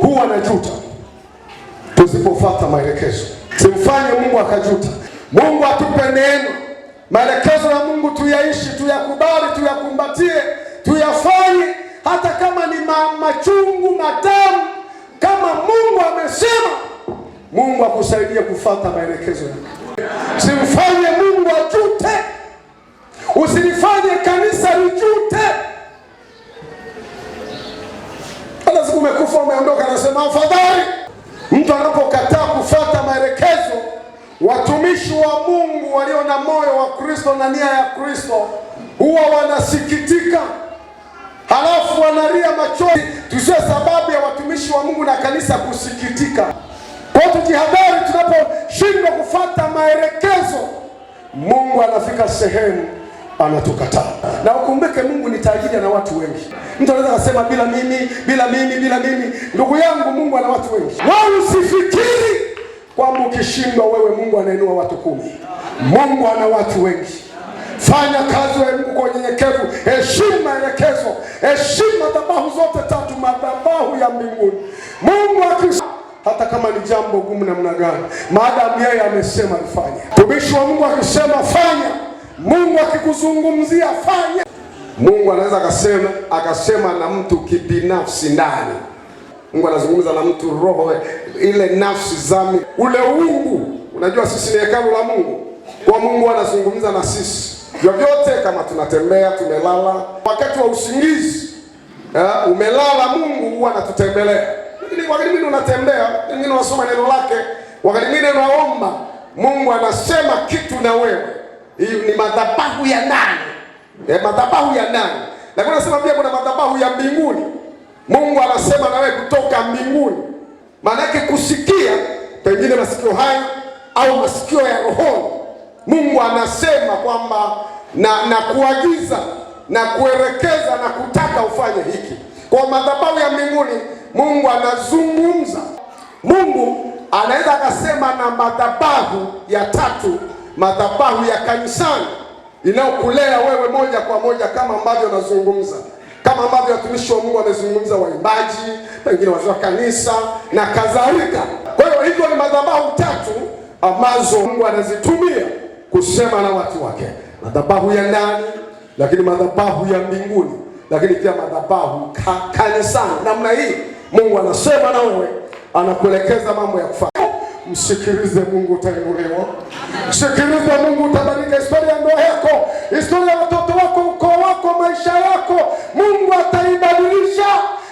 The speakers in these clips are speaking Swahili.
huwa anajuta tusipofuata maelekezo. Simfanye Mungu akajuta. Mungu atupe neema, maelekezo ya Mungu tuyaishi, tuyakubali, tuyakumbatie, tuyafanye, hata kama ni machungu matamu. Kama Mungu amesema, Mungu akusaidie kufuata maelekezo yake. Simfanye Mungu ajute, usilifanye kanisa lijute. Hata siku umekufa umeondoka, anasema afadhali. Mtu anapokataa kufuata maelekezo, watumishi wa Mungu walio na moyo wa Kristo na nia ya Kristo huwa wanasikitika, halafu wanalia machozi. Tusiwe sababu ya watumishi wa Mungu na kanisa kusikitika. Kwa hiyo tujihadhari, tunaposhindwa kufuata maelekezo, Mungu anafika sehemu anatukataa. Na ukumbuke Mungu ni tajiri, ana watu wengi. Mtu anaweza kusema bila mimi, bila mimi, bila mimi. Ndugu yangu, Mungu ana watu wengi. Wewe usifikiri kwamba ukishindwa wewe Mungu anainua watu 10. Mungu ana watu wengi. Fanya kazi ya Mungu kwa unyenyekevu, heshimu maelekezo, heshimu madhabahu zote tatu, madhabahu ya mbinguni. Mungu akis hata kama ni jambo gumu namna gani, maadamu yeye amesema lifanye. Mtumishi wa Mungu akisema fanya, Mungu akikuzungumzia fanya. Mungu anaweza akasema na mtu kibinafsi ndani. Mungu anazungumza na mtu roho, ile nafsi zami, ule uungu. Unajua sisi ni hekalu la Mungu, kwa Mungu anazungumza na sisi vyovyote, kama tunatembea, tumelala, wakati wa usingizi, umelala, Mungu huwa anatutembelea. Lakini wakati mwingine unatembea, wakati mwingine unasoma neno lake, wakati mwingine unaomba, Mungu anasema kitu na wewe. Hii ni madhabahu ya ndani. Madhabahu ya ndani. Lakini anasema pia kuna madhabahu ya mbinguni. Mungu anasema na wewe kutoka mbinguni. Maana yake kusikia, pengine masikio haya au masikio ya rohoni. Mungu anasema kwamba na kuagiza na kuelekeza na kutaka ufanye hiki. Kwa madhabahu ya mbinguni Mungu anazungumza. Mungu anaweza akasema na madhabahu ya tatu, madhabahu ya kanisani inayokulea wewe moja kwa moja, kama ambavyo nazungumza, kama ambavyo watumishi wa Mungu wamezungumza, waimbaji, pengine wazee wa kanisa na kadhalika. Kwa hiyo hizo ni madhabahu tatu ambazo Mungu anazitumia kusema na watu wake: madhabahu ya ndani, lakini madhabahu ya mbinguni, lakini pia madhabahu kanisani. Namna hii Mungu anasema na wewe, anakuelekeza mambo ya kufanya. Msikilize Mungu, utainuliwa. Msikilize Mungu, utabadilika historia ya ndoa yako, historia ya watoto wako, ukoo wako, maisha yako, Mungu ataibadilisha.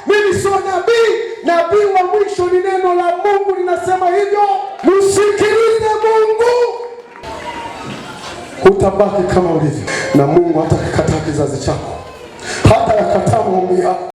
Mimi sio nabii, nabii wa mwisho ni neno la Mungu linasema hivyo. Msikilize Mungu, hutabaki kama ulivyo, na Mungu hatakikataa kizazi chako, hata yakataa maombi yako.